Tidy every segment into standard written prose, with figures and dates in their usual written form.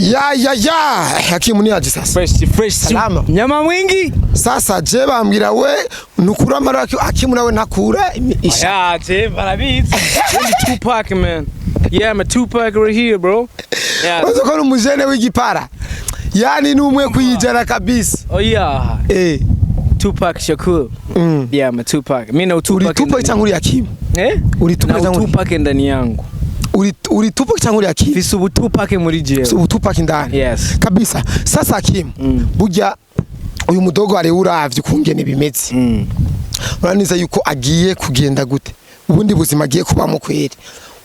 Ya, Hakimu, ni aje sasa? Fresh fresh. Salama. Nyama mwingi. Sasa je bambwira we nukura amara, Hakimu nawe ntakura isha. Yeah, je barabizi. Ndi Tupac, man. Yeah, I'm a Tupac right here, bro. Yeah. Uzi ko ni umujene w'igipara, yani ni umwe kwijana kabisa. Oh yeah. Tupac Shakur. Yeah, I'm a Tupac. Mimi na Uri Tupac. Tupac cyangwa uri Hakimu? Eh? Uri Tupac Na cyangwa Tupac ndani yangu. Uri Tupac cyangwa uri Hakimu? Fise ubu Tupac muri jewe. Ubu Tupac indani. Yes. Kabisa. Sasa Hakimu, burya uyu mudogo ari uravye ukungene bimeze, uraniza yuko agiye kugenda gute, ubundi buzima agiye kubamo kweri?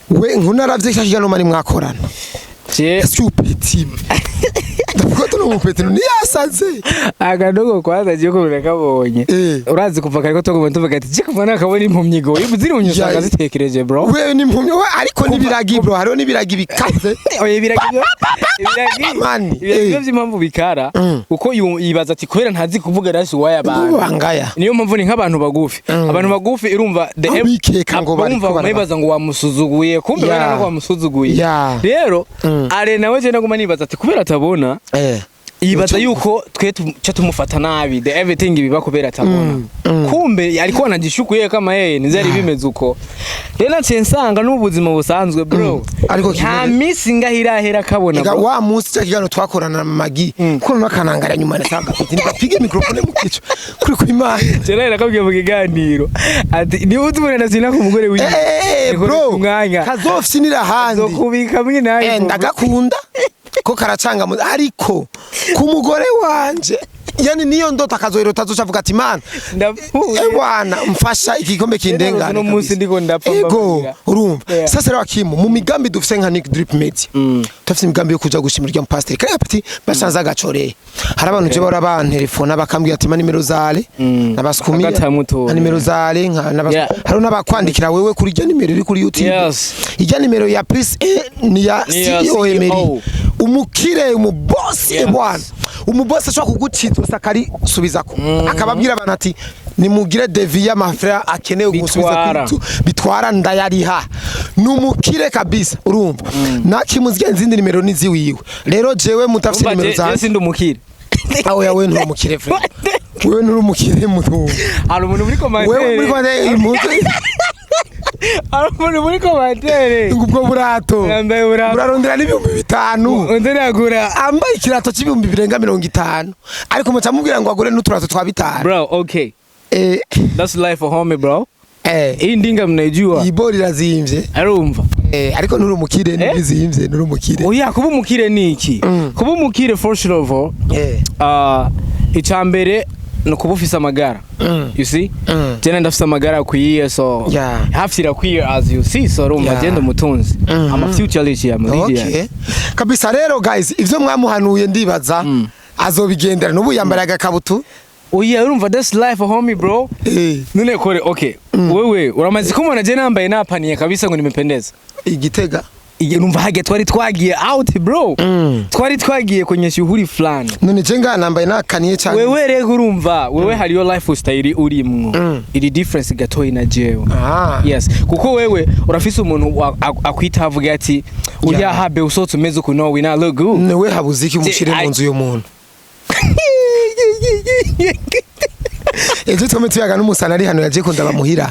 We nkunaravye cya kiganiro mari mwakorana. Je stupid, ndavuga tuno mupetero niyasaze. Akadogo kwanza je ko nakabonye. Urazi kuva kare ko tugomba tuvuga ati je kuva nakabona impumyi go. Ibu ziri impumyi usanga zitekereje, bro. We ni impumyi we, ariko n'ibiragi, bro, hariho n'ibiragi bikaze. Oya, ibiragi ibiragi Mani, ibiragi by'impamvu bikara kuko yibaza ati kubera ntazi kuvuga rasi waya abantu. Bangaya. Niyo mpamvu ni nk'abantu bagufi. Abantu bagufi irumva the Aho bikeka ngo bariko bumva bibaza ngo wamusuzuguye, kumbe wena nako wamusuzuguye. Rero are nawe je naguma nibaza ati kubera atabona, yibaza yuko twe ca tumufata nabi, the everything biba kubera atabona. Kumbe alikuwa anajishuku kama yeye nizari bimeze uko. Rero naciye nsanga n'ubuzima busanzwe, bro, Ariko nta misi ngaho irahera kabona, Ega bro. wa munsi cya kiganiro twakorana na Magi kuko nakanangara nyuma nasanga ati nigapige microphone mu kichwa kuri kwimana. Jera nakabwiye mu kiganiro ati niba uzi ndazina ku mugore wiwe Eh, bro, umwanya kazofyinira ahandi. Zokubika mwe nawe. Ndagakunda ko karacanga ariko ku mugore wanje, yani niyo ndota akazohera azoca avuga ati: "Mana, Ndapfuye. Bwana, mfasha igikombe kindengane." Uno munsi Kabisa. ndiko ndapfa, ego mbabwira. Urumva, sasa rero Hakimu, mu migambi dufise nka Nick Drip Media, dufise imigambi yo kuja gushimira irya mupasiteri kariya pati basanze agacoreye. Hari abantu je bahora bantelefona bakambwira ati: "Ma nimero zale nabasukumia Akatamutora. na nimero zale nka hari n'abakwandikira wewe kuri irya nimero iri kuri YouTube." Irya nimero ya plus ni ya Ni ya CEO Emery, CEO. umukire, umubosi. Bwana umubosi ashobora kuguciza akari subizako, akababwira abantu ati: "Nimugire devis y'amafaranga akenewe gusubiza Bitwara. kuri bitwara, ndayariha." Ni umukire kabisa. Urumva nakimuzige izindi nimero ni ziwiwe. Rero jewe mutafise Urumva nimero je zanje. sindi umukire. Aho yawe nturi umukire, frère, wewe nturi umukire mutu. Hari umuntu muri Wewe commentaire. muri commentaire impuzu. Hari umuntu muri commentaire. Ngo ubwo burato Yambaye uburato. burarondera n'5000. Undi nagura. Ambaye ikirato c'ibihumbi birenga 50, ariko muca mubwira ngo agure n'uturato twa 5. Bro, okay. That's life for homie, bro. Hii ndinga mnaijua. Iyi bori irazimvye. Arumva. Ariko nturi umukire, ntibizimvye, nturi umukire. Oya, kuba umukire ni iki? Kuba umukire, first of all, icya mbere ni ukuba ufise amagara. You see? Jene ndafise amagara akwiye, so hafi irakwiye, as you see, so urumva jenda umutunzi. I'm a future rich, I'm a leader. Okay. Kabisa. Rero guys, ivyo mwamuhanuye ndibaza azobigendera. N'ubu yambara agakabutu. Oya, urumva that's life, homie, bro. None kore, okay. Wewe uramaze kumubona je nambaye napaniye kabisa ngo nimependeza. Igitega. Numva hage twari twagiye out, bro. Twari twagiye kwenye shughuli fulani. None je ngaha nambaye nakaniye cyane. Wewe rero urumva wewe hariyo lifestyle urimwo iri difference gatoyi na jewe. Yes, kuko wewe urafise umuntu akwita avuga ati uriya habe usohotse umeze uku, no we not look good. Newe habuze iki umushire mu nzu y'umuntu? Ejo twame tuyaga n'umusana ari hano yaje kundaba muhira.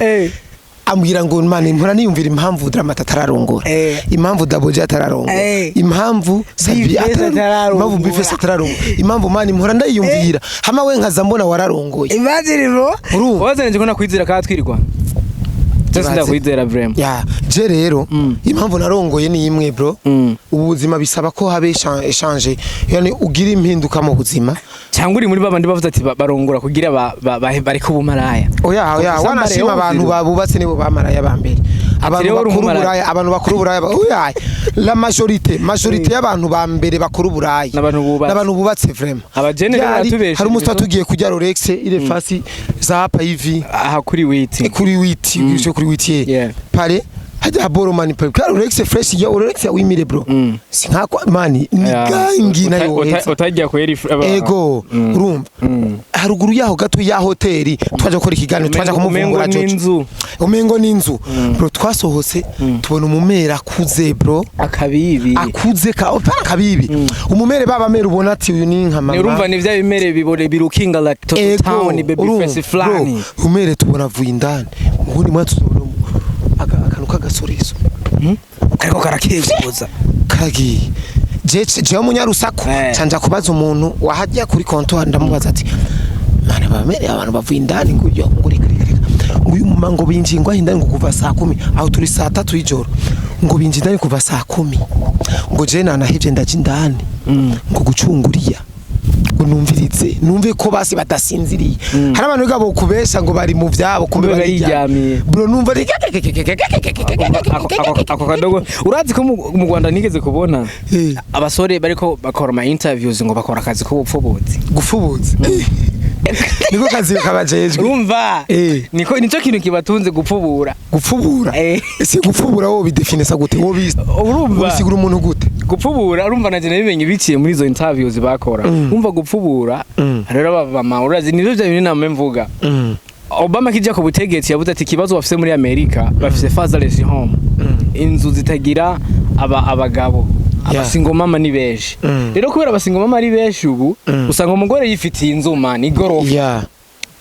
Ambwira ngo: "Mani, mpora niyumvira impamvu Dramata atararongora, impamvu Daboje atararongora, impamvu Sabi Bifes atararongora, atararongora. impamvu Bifes atararongora, impamvu mani mpora ndayiyumvira hama we nkaza mbona wararongoye." Imagine, bro. Urumva? Wazanye ko nakwizera katwirirwa. Just Ibaze. ndakwizera vraiment. Ya, je rero impamvu narongoye ni imwe, bro. Ubu buzima bisaba ko habe échange, yani ugira impinduka mu buzima. Cyangwa uri muri babandi bavuze ati barongora kugira bareke ubumaraya. Oya, Gusa wanashima mbare abantu yumvira. babubatse nibo bamaraya ba mbere. Abantu rero uri bakora umumaraya. uburaya, abantu bakora uburaya, oya, la majorité y'abantu ba mbere bakora uburaya N'abantu bubatse. N'abantu bubatse vraiment. Abajene rero Ryari, baratubesha hari umunsi ibintu. tugiye kurya Rolex ile fasi za hapa hivi. Aha kuri witi. Kuri witi, kuri witi. Pale Hajya boromani pe kari Rolex fresh ya Rolex ya 8000, bro. Sinkako man, ni gangi nayo uhetse. Utajya kweri. Ego, urumva, haruguru yaho gato ya hoteli twaje gukora ikiganiro, twaje kumuvumbura. Umengo Jojo. n'inzu. Umengo n'inzu, bro. Twasohotse tubona umumera akuze, bro. Akabibi. Akuze ka opana kabibi, umumere baba mera ubona ati uyu ni nka mama. Urumva ni vya bimere bibore birukinga like Toto Ego, Town baby urumva, face flani. Bro, umere tubona avuye indani, ubundi mwa tuzobona akantu k'agasorezo. Kariko karakeguza. Karagiye. Jewe munyarusaku canja kubaza umuntu wahajya kuri comptoir, ndamubaza ati: "Mana, bamere abantu bavuye indani?" Ngo yo, ngo reka reka reka, ngo uyu mama ngo binjiye ngo indani ngo kuva saa 10, aho turi saa 3 y'ijoro, ngo binjiye indani kuva saa 10, ngo je nanahevye ndaje indani ngo gucunguriya ngo numvirize numve ko basi badasinziriye. Hari abantu biga bokubesha ngo bari mu vyabo, kumbe Kumbe bariryamiye. bariryamiye. Bro, numva ari Ako kadogo, urazi ko mu Rwanda nigeze kubona abasore bariko bakora ama interviews ngo bakora akazi k'ubupfubuzi. Gupfubuza niko kazi kabajejwe. Urumva, niko nico kintu kibatunze, gupfubura. Gupfubura. Ese gupfubura wowe bidefinisa gute? Wowe Urumva, ubisigura umuntu gute? Gupfubura, urumva, nanje nabimenye biciye muri izo interviews bakora. Urumva, gupfubura rero baba urazi nivyo vya bintu namwe mvuga. Obama akija ku butegetsi yavuze ati ikibazo bafise muri Amerika, bafise fatherless home, inzu zitagira abagabo. Aba single mama ni benshi. Rero kubera aba single mama ari benshi ubu, usanga umugore yifitiye inzu, man, igorofa,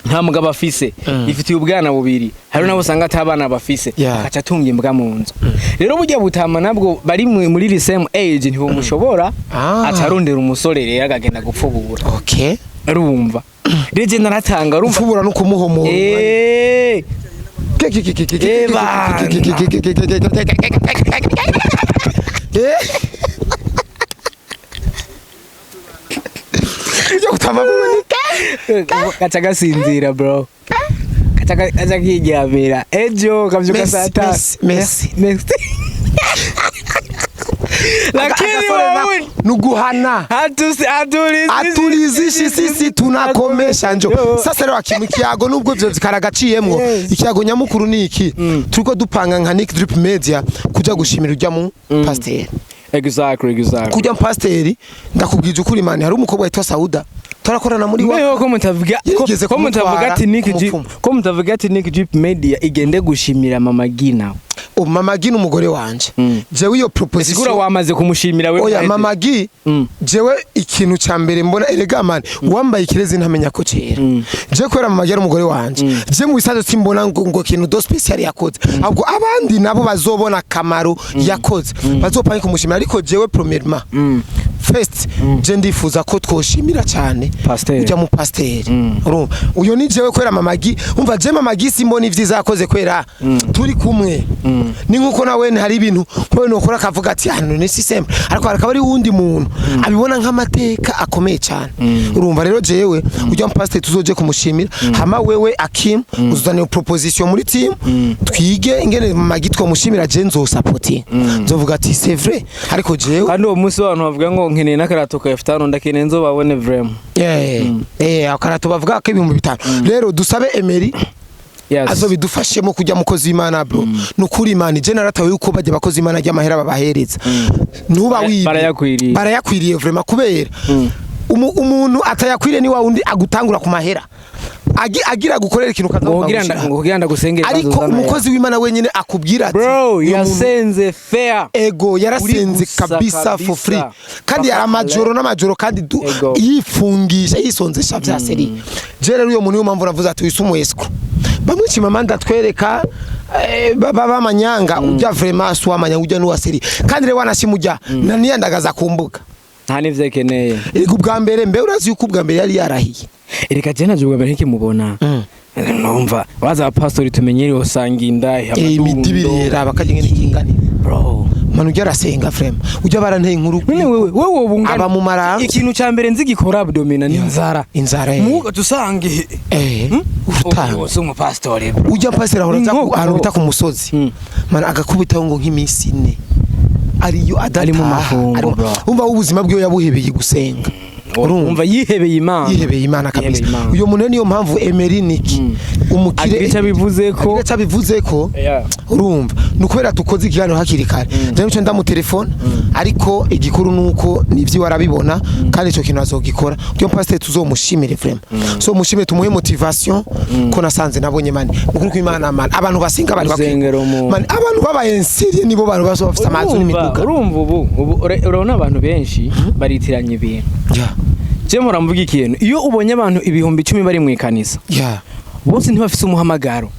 nta mugabo afise, yifitiye ubwana bubiri. Hari nabo usanga ata bana bafise, akaca atunga imbwa mu nzu. Rero burya butama nabwo bari muri the same age ntibomushobora. Aca arondera umusore rero akagenda gupfubura. Urumva rero je naratanga, urumva. Gupfubura no kumuhomora. Ebana. Ibyo kutava Kaca gasinzira, bro, kaca kiryamira, ejo kavyuka Merci, saa 3. Merci, merci. Merci, lakini wewe nuguhana. Atulizishi sisi tunakomesha njo sasa rero akimu ikiyago nubwo ivyo zikaragaciyemwo. Ikiyago nyamukuru ni iki: turiko dupanga nka Nick Drip Media kuja gushimira ujya mu pasiteri. Exactly. Kujya mu pasiteri, ndakubwije ukuri, man, hari umukobwa witwa Sauda turakorana muri wa Mbeho ko mutavuga Yigeze ko mutavuga kumutwara ati Nick Drip, kumupfumu. ko mutavuga ati Nick Drip Media igende gushimira Mama Gina. Oh, Mama Gi n'umugore wanje. Jewe iyo Sigura proposition wamaze kumushimira we? Oya. Mwaheze. Mama Gi, jewe ikintu ca mbere mbona, erega man, uwambaye ikirezi ntamenya ko cera. Je kubera Mama Gi ari umugore wanje, je mu bisanzwe simbona ngo kintu de spécial yakoze, ahubwo abandi nabo bazobona akamaro yakoze bazopange kumushimira. Ariko jewe premièrement, first, je ndifuza ko twoshimira cyane Pasteur. ujya mu pasteur. Urumva, uyo ni jewe kubera Mama Gi. Umva, je Mama Gi simbona ivyiza yakoze kubera turi kumwe. Ni nkuko nawe hari ibintu nkuko nokora akavuga ati hano ni system, ariko hakaba ari wundi muntu abibona nk'amateka akomeye cyane. Urumva rero, jewe ujya mu pasteur tuzoje kumushimira. Hama wewe Akim uzuzana proposition muri team, twige ingene Mama Gi twomushimira. Je nzo supporting, nzovuga ati c'est vrai, ariko jewe Kandi uwo munsi w'abantu bavuga ngo nkeneye n'akarato ka 5000, ndakeneye nzobabone vraiment. Akarato bavuga ko 5000. Rero dusabe Emery azobidufashemo kujya mukozi w'Imana, bro. Nukuri Imana, je naratawe yuko bajya bakozi Imana ry'amahera babahereza ntuba wibye. Barayakwiriye. Barayakwiriye vraiment, kubera umuntu atayakwiriye ni wa wundi agutangura ku mahera agira gukorera ikintu kaza ngo kugira ngo kugira ndagusengere. Ariko umukozi w'Imana wenyine akubwira ati bro, uyu muntu yasenze fair. Ego, yarasenze Uri gusa kabisa for free. Kandi Papa yari amajoro n'amajoro kandi Ego. yifungisha yisonzesha vya seri. Je rero uyo muntu, niyo mpamvu navuze ati wise umu escroc bamwe Chimamanda ndatwereka baba b'amanyanga. Ujya vraiment si uw'amanyanga, ujya n'uwa seri. Kandi rero wanashimujya na niyandagaza ku mbuga. Nta n'ivyo akeneye. Ego, ubwa mbere mbe urazi yuko ubwa mbere yari yarahiye. Erega je navyo ubwa mbere nkimubona, numva waza abapasitori tumenyereye usanga inda Imiti ibiri raba kajya ngene kingane. Bro. Manu ujya arasenga vraiment, ujya baranteye inkuru. None wewe wowe Aba mu marambi. Ikintu ca mbere nzi gikora abdomina ni inzara. Inzara. Muga tusange Urutanga. Uwo umupasitori, bro. Ujya pasera ahora aza Inkoko. ahantu bita ku musozi. Mana, agakubitaho ngo nk'iminsi 4 ariyo adataha. Ari mu mafungo, bro. Umva, ubuzima bwiwe yabuhebeye gusenga, urumva? Umva, yihebeye Imana. Yihebeye Imana kabisa. Yihebeye Imana. Uyo muntu niyo mpamvu Emery Niki umukire Agira icyo abivuze ko agira icyo abivuze ko. Urumva. Ni ukubera dukoze ikiganiro hakiri kare, je nico ndamutelefone, ariko igikuru nuko nivyo arabibona, kandi ico kintu azogikora. Uyo pasteur tuzomushimire vraiment, so mushimire, tumuhe motivation, ko nasanze nabonye, man, ukuri kw'Imana, man, abantu basenga bari bakwiye. Urusengero Man, abantu babaye sérieux nibo bantu bazo bafite amazu Urumva, n'imiduga. Urumva ubu urabona abantu benshi baritiranya ibintu. Je muramvuga ikintu, iyo ubonye abantu 10,000 bari mu ikanisa, bose ntibafise umuhamagaro.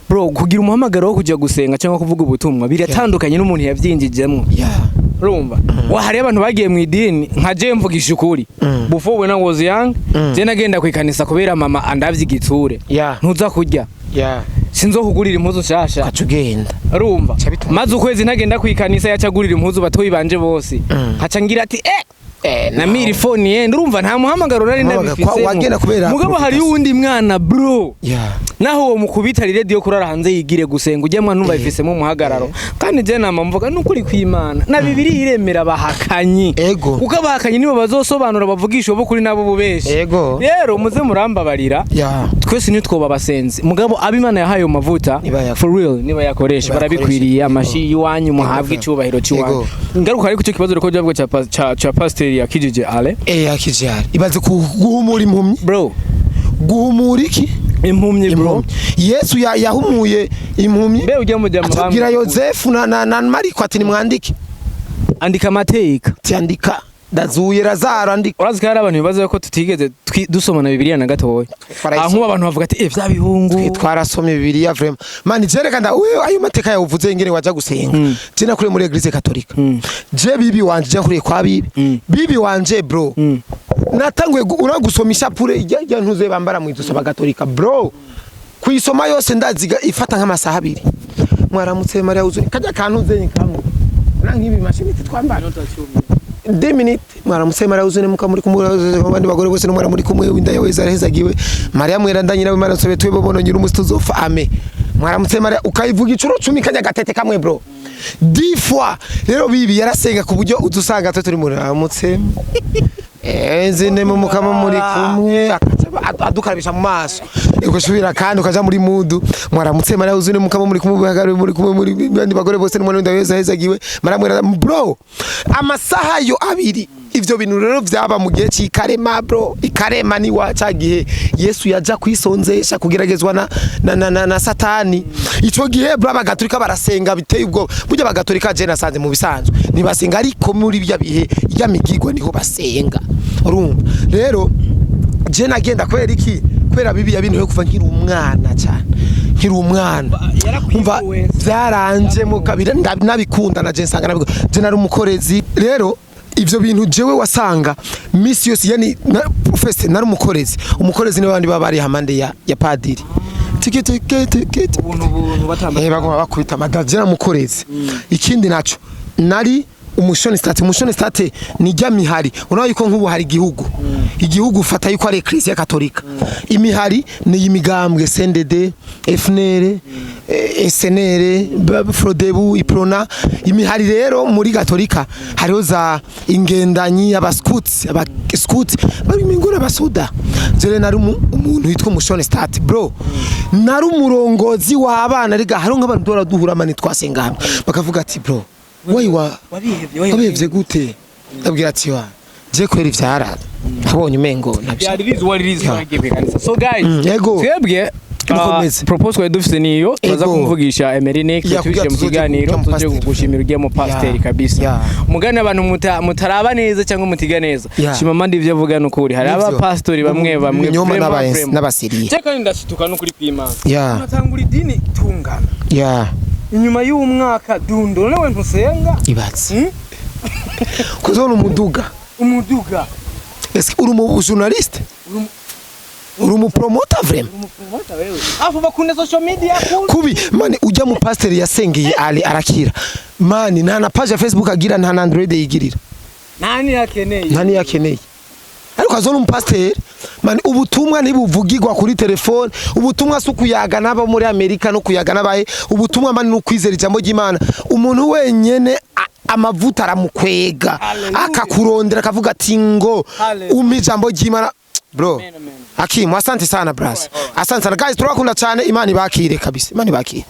Bro, kugira umuhamagaro wo kujya gusenga cyangwa kuvuga ubutumwa biratandukanye n'umuntu yabyinjijemwo. Urumva wa hariyo abantu bagiye mu idini nka je, mvugisha ukuri, before when I was young, je nagenda ku ikanisa kubera mama andavye igitsure. Ntuza kurya, sinzokugurira impuzu nshasha. Ugaca ugenda. Urumva, Ca bituma- maze ukwezi ntagenda ku ikanisa, yacagurira impuzu batoyi banje bose, nkaca ngira ati na miri phone yenda. Urumva, nta muhamagaro nari Muhamagaro, ndabifisemo. Wagenda kubera Mugabo hariyo provocation. uwundi mwana, bro, naho uwo mukubita radio kurara hanze yigire gusenga, ujya mwana numva ifisemo umuhagararo. Kandi je nama mvuga nukuri kw'Imana na Bibiri iremera abahakanyi, kuko abahakanyi nibo bazosobanura, bavugisha ubu kuri nabo bubeshi. Rero muze murambabarira, twese ntitwoba abasenzi, mugabo abo Imana yahaye ayo mavuta, for real, niba yakoresha, Nibayakoresha. barabikwiriye. Amashi y'iwanyu, muhabwe icubahiro cy'iwanyu. Ngaruka ariko icyo kibazo reko javuga ca pasiteri yakijije Ale. Akijari ibaze guhumura impumyi. Bro. Guhumura iki? Impumyi, bro. Impumyi. Yesu yahumuye impumyi. Mbe ujya mu jama Atubwira Yozefu na Mariko ati nimwandike. Andika amateka. Ati andika, ndazuye Lazaro, andika. Urazi ko hari abantu bibaza ko tutigeze dusoma na Bibiliya na gatoya. Twarayisoma. Aho nk'ubu abantu bavuga ati vya bihungu. Twarasomye Bibiliya vraiment, man. Jereka nda wewe ayo mateka yawe uvuze ingene waja gusenga. Je nakuriye muri église catholique. Je bibi wanje, je nakuriye kwa bibi. Bibi wanje, bro, natanguye ura gusoma ishapure ijya ntuze bambara mu izosi abagatolika, bro, kuyisoma yose ndaziga ifata nk'amasaha 2. Mwaramutse Mariya wuzuye, kajya kantu nzenye kamwe na nk'ibi mashini twambara 2 minutes. Mwaramutse Mariya wuzuye muka muri kumwe abandi bagore bose n'umwana muri kumwe w'inda yawe zarehezagiwe, Mariya mweranda nyina w'Imana, nsobe twebwe bono nyiri umusi tuzopfa, ame. Mwaramutse Mariya, ukayivuga incuro 10, kajya gatete kamwe, bro, 10 fois. Rero bibi yarasenga ku buryo udusanga twe turi muri aramutse zine mu mukama muri kumwe, akaca adukarabisha mu maso, ugasubira kandi ukaja muri mudu. Mwaramutse Mariya wuzuye mukama muri kumwe, muri kumwe muri bandi bagore bose n'umwana w'inda yahezagiwe, Mariya mweranda, bro, amasaha yo 2. Ivyo bintu rero vyaba mu gihe c'ikarema, bro. Ikarema ni wa ca gihe Yesu yaja kwisonzesha, kugeragezwa na Satani. Ico gihe, bro, abagatolika barasenga biteye ubwoba. Burya abagatolika je nasanze mu bisanzwe ntibasenga, ariko muri bya bihe ya migigwa niho basenga. Urumva rero je nagenda kubera iki? Kubera bibi bintu yo kuva nkiri umwana cyane, nkiri umwana. Umva, byaranjemo kabiri, nabikunda na je nsanga nabikunda. Je nari umukorezi. Rero ivyo bintu jewe wasanga misi yose, yani first nari umukorezi. Umukorezi ni bandi baba bari hamande ya padiri, tiki tiki tiki tiki. Ubuntu buntu batamba. Bagoma bakubita amadavye na mukorezi. Ikindi naco nari umushoni state. Umushoni state ni rya mihari. Urabona yuko nk'ubu hari igihugu ufata yuko ari Ecclesia Katolika. Imihari ni imigambwe CNDD, FNL, SNL, Frodebu, Iprona. Imihari rero muri Katolika hariho za ingendanyi, abascouts, abascouts bari mingura, abasuda. Jere nari umuntu witwa umushoni state, bro. Nari umurongozi w'abana. Riga hariho nk'abantu duhora duhura, mani, twasenga hamwe, bakavuga ati bro, wayi wa Wabihevye? Wabihevye gute? Ndabwira ati wa je kwera ivyara nabonye umengo nabyo. Byari bizi wari rizi wagiye kwikanisa. So guys, Yego. twebwe Mukomeze. Propose twari dufise niyo turaza Ego. kumuvugisha Emery Ya, tubishe kugira mu tuzoje kiganiro kuja mu tuje pasiteri. kugushimira ugiye mu pasiteri kabisa. Mugani abantu mutaraba neza cyangwa mutiga neza, shima mandi ivyo avuga nukuri. Hari Nivyo. abapasitori bamwe bamwe Ibinyoma vraiment, vraiment. n'abasiriye. Je kandi ndashituka nukuri kw'Imana. Unatangura idini tungana, inyuma y'umwaka dundo nawe ntusenga. Ibatse kuzona umuduga. Umuduga. Est-ce que uri umu journaliste, uri umu promoter vraiment? Umupromota wewe, afu bakunda social media Kubi man, ujya mu pasiteri yasengeye ali arakira, man, nta na page ya Facebook agira, nta na Android yigirira. Nani yakeneye? Nta niyo akeneye, ariko azona umupasiteri, man. Ubutumwa ntibuvugirwa kuri telefone. Ubutumwa si ukuyaga n'abo muri Amerika no kuyaga n'abahe. Ubutumwa, man, ni ukwizera ijambo ry'Imana. Umuntu wenyene amavuta aramukwega. Hallelujah. Akakurondera akavuga ati ngo Hallelujah. umpe ijambo ry'Imana, bro. Amen, amen. Akimu, asante sana bras, asante sana guys, turakunda cyane. Imana ibakire kabisa, Imana ibakire.